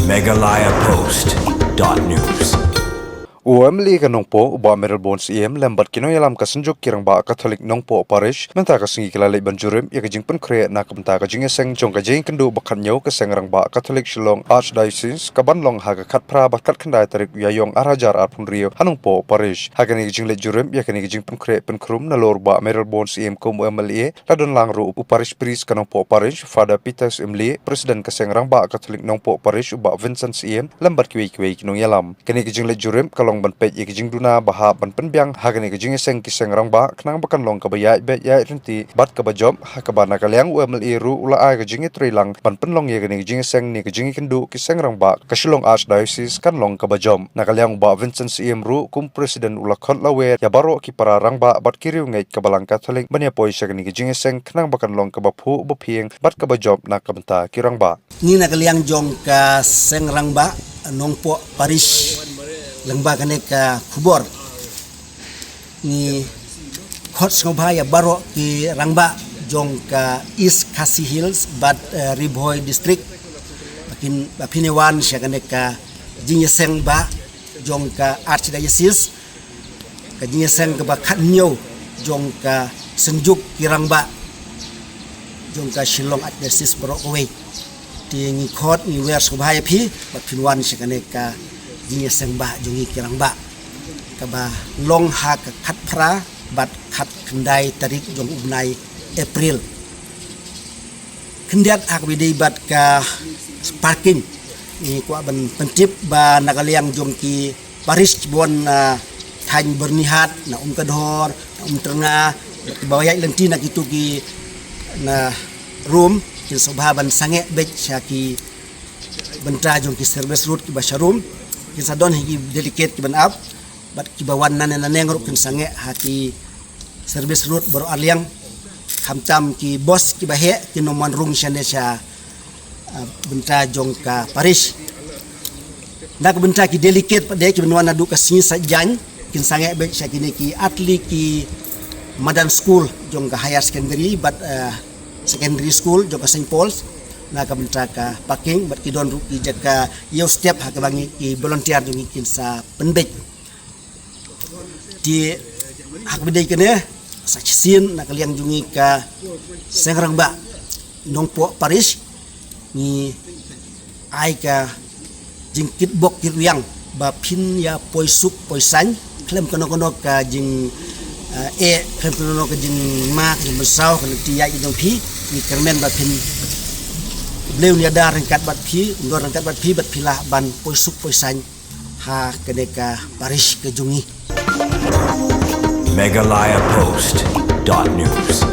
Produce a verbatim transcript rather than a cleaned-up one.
Meghalaya Post dot news. U M L A ka Nongpoh, u Bah Mayralborn Syiem, lem bad ki nongïalam ka Synjuk ki Rangbah Katholik Nongpoh Parish, mynta ka sngi ki la leit ban jurip ïa ka jingpynkhreh na ka bynta ka jingïaseng jong ka jingïakynduh ba khathynñiew ka Seng Rangbah Katholik Shillong Archdiocese, ka ban long ha ka khatphra bad khatkhyndai tarik u Ïaïong ar hajar arphew hynriew ha Nongpoh Parish. Ha kane ka jingleit jurip ïa kane ka jingpynkhreh pynkhrum, nalor u Bah Mayralborn Syiem kum u M L A, la don lang ruh u Parish Priest ka Nongpoh Parish, Father Peter Syiemlieh, President ka Seng Rangbah Katholik Nongpoh Parish, u Bah Vincent Syiem, lem bad kiwei kiwei ki nongïalam. Kane ka jingleit jurip ka long ban peit ïa ka jingduna ba hap ban pynbiang ha kane ka jingïaseng ki seng rangbah, khnang ba kan long kaba ïaid beit ïaid ryntih bad kaba jop, ha kaba na ka liang u M L A ruh u la ai ka jingïatreilang ban pynlong ïa kane ka jingïaseng ne ka jingïakynduh ki seng rangbah ka Shillong Archdiocese kan long kaba jop. Na ka liang u Bah Vincent Syiem ruh kum President u la khot la wer ïa baroh ki para rangbah bad ki riewngeit ka Balang Katholik ban ïa poi sha kane ka jingïaseng, khnang ba kan long kaba phuh ba phieng bad kaba jop na ka bynta ki rangbah. Ngi na ka liang jong ka Seng Rangbah Nongpoh Parish, lyngba kane ka khubor, ngi khot sngewbha ïa baroh ki rangbah jong ka East Khasi Hills bad, eh, Ri Bhoi District, ba kin, ba phin ïa wan sha kane ka jingïaseng bah jong ka Archdiocese, ka jingïaseng kaba khathynñiew jong ka Synjuk ki Rangbah jong ka Shillong Archdiocese baroh kawei. Te ngi khot, ngi wer sngewbha ïa phi ba phin wan sha kane ka jingïaseng bah jong ngi ki rangbah, kaba long ha ka khatphra bad khatkhyndai tarik jong u bnai April. Khyndiat, ha kaba ïadei bad ka parking, ngi kwah ban pyntip ba na ka liang jong ki parish kiba wan na thaiñ Byrnihat, na Umkadhor, na Umtyrnga, kiba ïaid lynti na kitu ki, na Rum, kin sngewbha ban sangeh beit sha ki bynta jong ki service road kiba sha Rum. Kin sa don hi ki delegate kiban ap, bad kiba wan nangne nangne ruh kin sangeh ha ki service road baroh arliang. Khamtam ki bus kiba heh kin ym wan rung shane sha, ah, bynta jong ka parish. Na ka bynta ki delegate pat de kiban wan naduh ka sngi Saitjaiñ, kin sangeh beit sha kine ki, ar tylli ki madan skul jong ka higher secondary bad, ah, secondary school jong ka Saint Paul's, na ka bynta ka parking, bad ki don ruh ki jaka ïew step ha kaba ngi ki volunteer jong ngi kin sa pynbeit. Te ha kaba ïadei kane, sa shisien na ka liang jong ngi ka Seng Rangbah Nongpoh Parish, ngi ai ka jingkitbok kitrwiang ba phin ïa poi suk poi saiñ khlem kano kano ka jing, eh, eh, khlem kano kano ka jingma, ka jingpynsaw, ka lynti ïaid jong phi. Ngi kyrmen ba phin, U Blei un ïada ryngkat bad phi, un don ryngkat bad phi, bad phi lah ban poi suk poi saiñ ha kane ka parish ka jong ngi. Meghalaya Post dot news.